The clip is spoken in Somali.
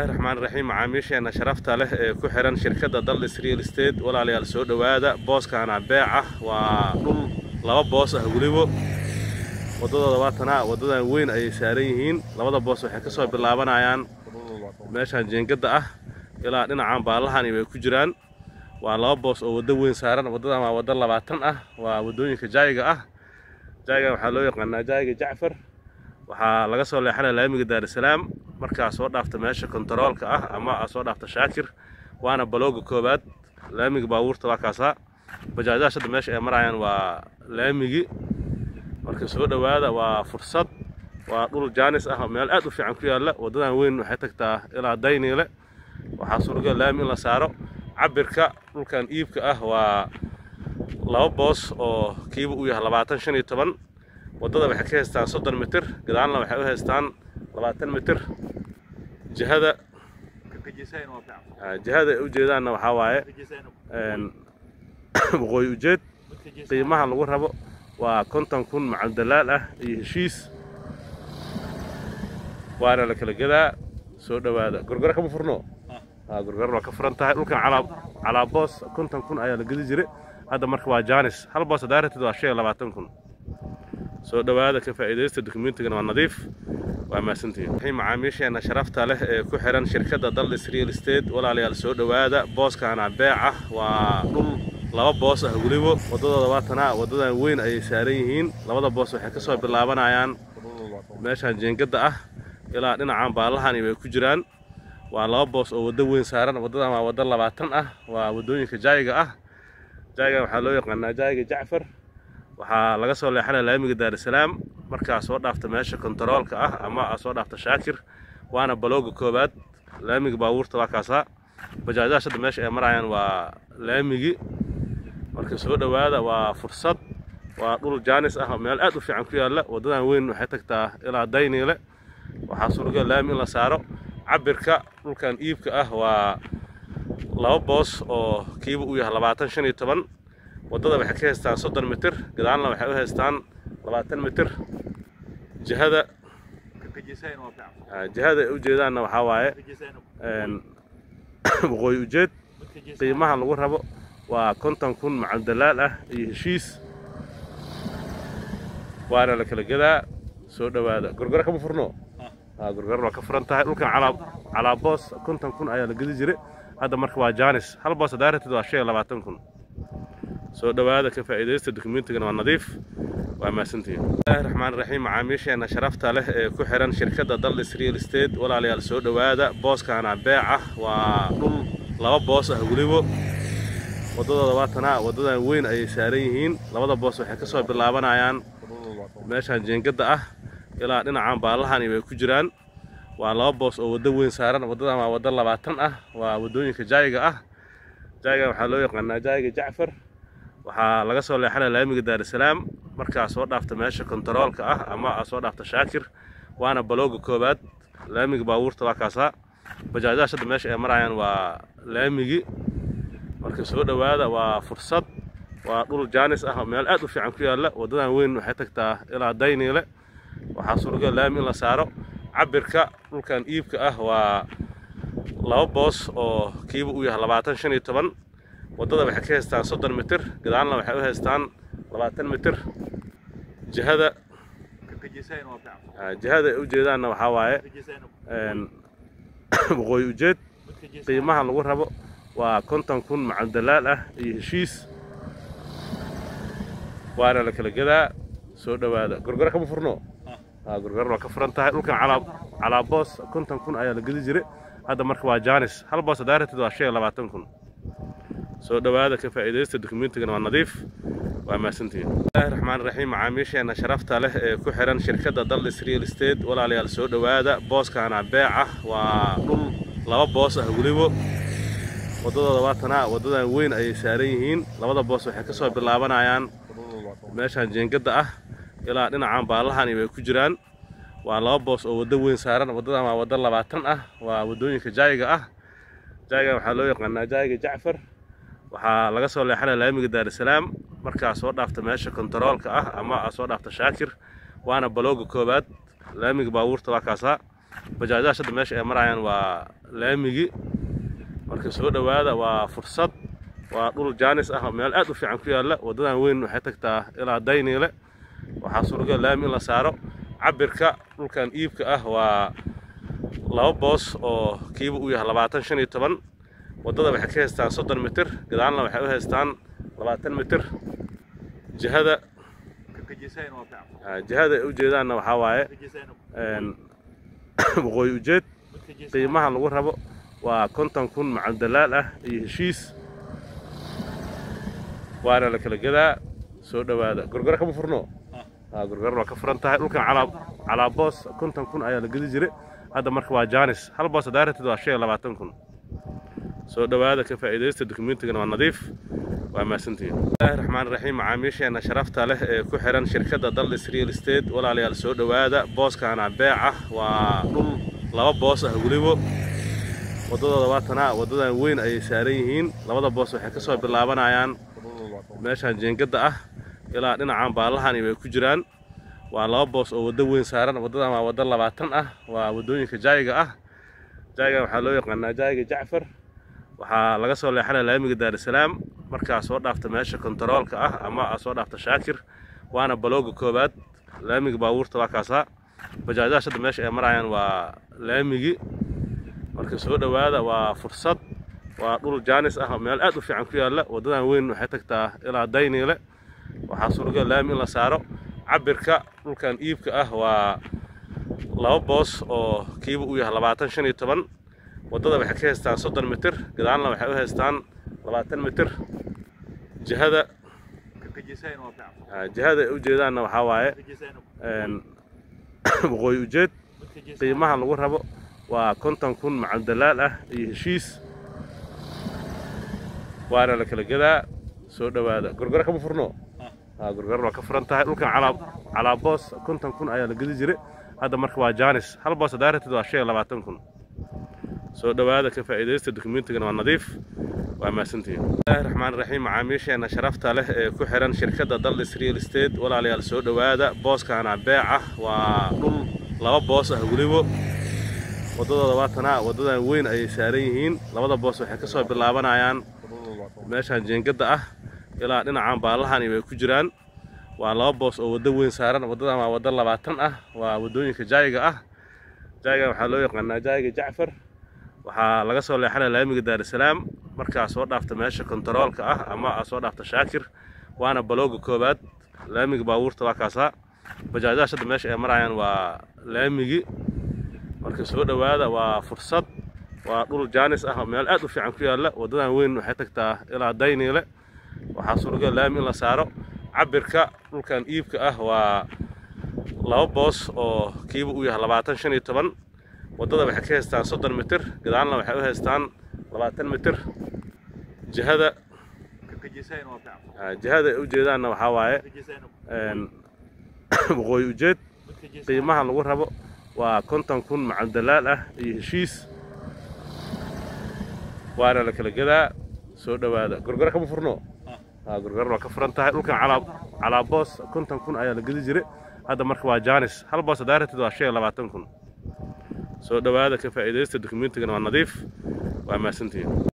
Raxmaan raxiim. Macaamiisheena sharafta leh ee ku xiran shirkadda Daldhis Real Estate, walaalayaal, soo dhowaada. Booskaana beeca waa dhul laba boos ah, welibo waddadooda waatanaa. Waddadan weyn ayay saaran yihiin. Labada boos waxay ka soo bilaabanayaan meeshaan jeengada ah ilaa dhinacan baallahani way ku jiraan. Waa laba boos oo waddo weyn saaran. Waddadan waa waddo 20 ah, waa waddooyinka jaayiga ah. Jaayigan waxaa loo yaqaanaa jaayiga Jacfar. Waxaa laga soo leexanaya laamiga Daarusalaam markaa soo dhaafta meesha kontaroolka ah ama aa soo dhaafta Shaakir, waana balooga koowaad. Laamiga baabuurta waa kaasaa. Bajaajyaasha hadda meesha ay marayaan waa laamigii. Marka soo dhowaada, waa fursad, waa dhul jaanis ah oo meel aad u fiican ku yaalla. Waddadan weyn waxay tagtaa ilaa Dayniile. Waxaa suuragal laami in la saaro. Cabirka dhulkan iibka ah waa laba boos oo kiiba uu yahay 20 15. Waddada waxay ka haystaan 30 mitir, gadaalna waxay u haystaan 20 mitir. Jihada ay u jeedaanna waxaa waaye waqooyi ujeed. Qiimaha lagu rabo waa 50,000 macal dalaal ah iyo heshiis, waana la kala gadaa. Soo dhowaada. Gorgoro kama furno, gorgoro waa ka furan tahay. Dhulkan calaa boos 50,000 ayaa la gedi jiray. Hadda marka waa jaanis, hal boos haddaa rabtid waa 25,000. Soo dhowaada, ka faa'iidaysta. Dukumentigana waa nadiif. Waa mahadsantihiin. Macaamiisheena sharafta leh ee ku xiran shirkadda Daldhis Real Estate, walaalayaal, soo dhowaada. Booskaana beeca waa dhul laba boos ah, welibo waddadooda waatanaa. Waddadan weyn ayay saaran yihiin. Labada boos waxay ka soo bilaabanayaan meeshaan jeengada ah ilaa dhinacan baallahani way ku jiraan. Waa laba boos oo waddo weyn saaran. Waddadan waa waddo 20 ah, waa waddooyinka jaayiga ah. Jaayigan waxaa loo yaqaanaa jaayiga Jacfar. Waxaa laga soo leexanaya laamiga Daarusalaam markaa soo dhaafta meesha kontaroolka ah ama aa soo dhaafta Shaakir, waana balooga koowaad. Laamiga baabuurta waa kaasaa. Bajaajyaasha hadda meesha ay marayaan waa laamigii. Marka soo dhowaada, waa fursad, waa dhul jaanis ah oo meel aad u fiican ku yaalla. Waddadan weyn waxay tagtaa ilaa Dayniile. Waxaa suuragal laami in la saaro. Cabirka dhulkan iibka ah waa laba boos oo kiiba uu yahay 20 15. Waddada waxay ka haystaan 30 mitir, gadaalna waxay u haystaan 20 mitir. Jihada ay u jeedaanna waxaa waaye waqooyi ujeed. Qiimaha lagu rabo waa 50,000 macal dalaal ah iyo heshiis, waana la kala gadaa. Soo dhowaada. Gorgoro kama furno, gorgoro waa ka furan tahay. Dhulkan calaa boos 50,000 ayaa la gedi jiray. Hadda marka waa jaanis, hal boos haddaa rabtid waa 25,000. Soo dhowaada, ka faa'iidaysta. Dukumentigana waa nadiif. Waa mahadsantihiin. Bismillahi raxmaan raxiim. Macaamiisheena sharafta leh ee ku xiran shirkadda Daldhis Real Estate, walaalayaal, soo dhowaada. Booskaana beeca waa dhul laba boos ah, welibo waddadooda waatanaa. Waddadan weyn ayay saaran yihiin. Labada boos waxay ka soo bilaabanayaan meeshaan jeengada ah ilaa dhinacan baallahani way ku jiraan. Waa laba boos oo waddo weyn saaran. Waddadan waa waddo 20 ah, waa waddooyinka jaayiga ah. Jaayigan waxaa loo yaqaanaa jaayiga Jacfar. Waxaa laga soo leexanaya laamiga Daarusalaam markaa soo dhaafta meesha kontaroolka ah ama aa soo dhaafta Shaakir, waana balooga koowaad. Laamiga baabuurta waa kaasaa. Bajaajyaasha hadda meesha ay marayaan waa laamigii. Marka soo dhowaada, waa fursad, waa dhul jaanis ah oo meel aad u fiican ku yaalla. Waddadan weyn waxay tagtaa ilaa Dayniile. Waxaa suuragal laami in la saaro. Cabirka dhulkan iibka ah waa laba boos oo kiiba uu yahay 20 15. Waddada waxay ka haystaan 30 mitir, gadaalna waxay u haystaan 20 mitir. Jihada ay u jeedaanna waxaa waaye waqooyi ujeed. Qiimaha lagu rabo waa 50,000 macal dalaal ah iyo heshiis, waana la kala gadaa. Soo dhowaada. Gorgoro kama furno, gorgoro waa ka furan tahay. Dhulkan calaa boos 50,000 ayaa la gedi jiray. Hadda marka waa jaanis, hal boos haddaa rabtid waa 25,000. Soo dhowaada, ka faa'iidaysta. Dukumentigana waa nadiif. Waa mahadsantihiin. Bismillahi raxmaan raxiim. Macaamiisheena sharafta leh ee ku xiran shirkadda Daldhis Real Estate, walaalayaal, soo dhowaada. Booskaana beeca waa dhul laba boos ah, welibo waddadooda waatanaa. Waddadan weyn ayay saaran yihiin. Labada boos waxay ka soo bilaabanayaan meeshaan jeengada ah ilaa dhinacan baallahani way ku jiraan. Waa laba boos oo waddo weyn saaran. Waddadan waa waddo 20 ah, waa waddooyinka jaayiga ah. Jaayigan waxaa loo yaqaanaa jaayiga Jacfar. Waxaa laga soo leexanaya laamiga Daarusalaam markaa soo dhaafta meesha kontaroolka ah ama aa soo dhaafta Shaakir, waana balooga koowaad. Laamiga baabuurta waa kaasaa. Bajaajyaasha hadda meesha ay marayaan waa laamigii. Marka soo dhowaada, waa fursad, waa dhul jaanis ah oo meel aad u fiican ku yaalla. Waddadan weyn waxay tagtaa ilaa Dayniile. Waxaa suuragal laami in la saaro. Cabirka dhulkan iibka ah waa laba boos oo kiiba uu yahay 20 15. Waddada waxay ka haystaan 30 mitir, gadaalna waxay u haystaan 20 mitir. Jihada jihada ay u jeedaanna waxaa waaye waqooyi ujeed. Qiimaha lagu rabo waa 50,000 macal dalaal ah iyo heshiis, waana la kala gadaa. Soo dhowaada. Gorgoro kama furno? Gorgoro waa ka furan tahay. Dhulkan calaa boos 50,000 ayaa la gedi jiray. Hadda marka waa jaanis, hal boos haddaa rabtid waa 25,000. Soo dhowaada, ka faa'iidaysta. Dukumentigana waa nadiif. Waa mahadsantihiin. Bismillahi raxmaan raxiim. Macaamiisheena sharafta leh ee ku xiran shirkadda Daldis Real Estate, walaalayaal, soo dhowaada. Booskaana beec ah, waa dhul laba boos ah welibo. Waddadooda waa tanaa, waddadan weyn ayay saaran yihiin. Labada boos waxay ka soo bilaabanayaan meeshaan jeengada ah ilaa dhinacan baallahani way ku jiraan. Waa laba boos oo waddo weyn saaran. Waddadan waa waddo 20 ah, waa waddooyinka jaayiga ah. Jaayiga waxaa loo yaqaanaa jaayiga Jacfar. Waxaa laga soo leexanaya laamiga Daarusalaam markaa soo dhaafta meesha kontaroolka ah ama aa soo dhaafta Shaakir, waana balooga koowaad. Laamiga baabuurta waa kaasaa. Bajaajyaasha hadda meesha ay marayaan waa laamigii. Marka soo dhowaada, waa fursad, waa dhul jaanis ah oo meel aad u fiican ku yaalla. Waddadan weyn waxay tagtaa ilaa Dayniile. Waxaa suuragal laami in la saaro. Cabirka dhulkan iibka ah waa laba boos oo kiiba uu yahay 20 15. Waddada waxay ka haystaan 30 mitir, gadaalna waxay u haystaan 20 mitir. Jihada jihada ay u jeedaanna waxaa waaye waqooyi ujeed. Qiimaha lagu rabo waa 50,000 macal dalaal ah iyo heshiis, waana la kala gadaa. Soo dhowaada. Gorgoro kama furno? Gorgoro waa ka furan tahay. Dhulkan calaa boos 50,000 ayaa la gedi jiray. Hadda marka waa jaanis, hal boos haddaa rabtid waa 25,000. Soo dhowaada, ka faa'iidaysta. Dukumentigana waa nadiif. Waa mahadsantihiin. Bismillahi raxmaan raxiim. Macaamiisheena sharafta leh ee ku xiran shirkadda Daldis Real Estate, walaalayaal, soo dhowaada. Booskaana beec ah, waa dhul laba boos ah welibo. Waddadooda waa tanaa, waddadan weyn ayay saaran yihiin. Labada boos waxay ka soo bilaabanayaan meeshaan jeengada ah ilaa dhinacan baallahani way ku jiraan. Waa laba boos oo waddo weyn saaran. Waddadan waa waddo 20 ah, waa waddooyinka jaayiga ah. Jaayiga waxaa loo yaqaanaa jaayiga Jacfar. Waxaa laga soo leexanaya laamiga Daarusalaam markaa soo dhaafta meesha kontaroolka ah ama aa soo dhaafta Shaakir, waana balooga koowaad. Laamiga baabuurta waa kaasaa. Bajaajyaasha hadda meesha ay marayaan waa laamigii. Marka soo dhowaada, waa fursad, waa dhul jaanis ah oo meel aad u fiican ku yaalla. Waddadan weyn waxay tagtaa ilaa Dayniile. Waxaa suuragal laami in la saaro. Cabirka dhulkan iibka ah waa laba boos oo kiiba uu yahay 20 15. Waddada waxay ka haystaan 30 mitir, gadaalna waxay u haystaan 20 mitir. Jihada jihada ay u jeedaanna waxaa waaye waqooyi ujeed. Qiimaha lagu rabo waa 50,000 macal dalaal ah iyo heshiis, waana la kala gadaa. Soo dhowaada. Gorgoro kama furno? Gorgoro waa ka furan tahay. Dhulkan calaa boos 50,000 ayaa la gedi jiray. Hadda marka waa jaanis, hal boos haddaa rabtid waa 25,000. Soo dhowaada, ka faa'iidaysta. Dukumentigana waa nadiif. Waa mahadsantihiin.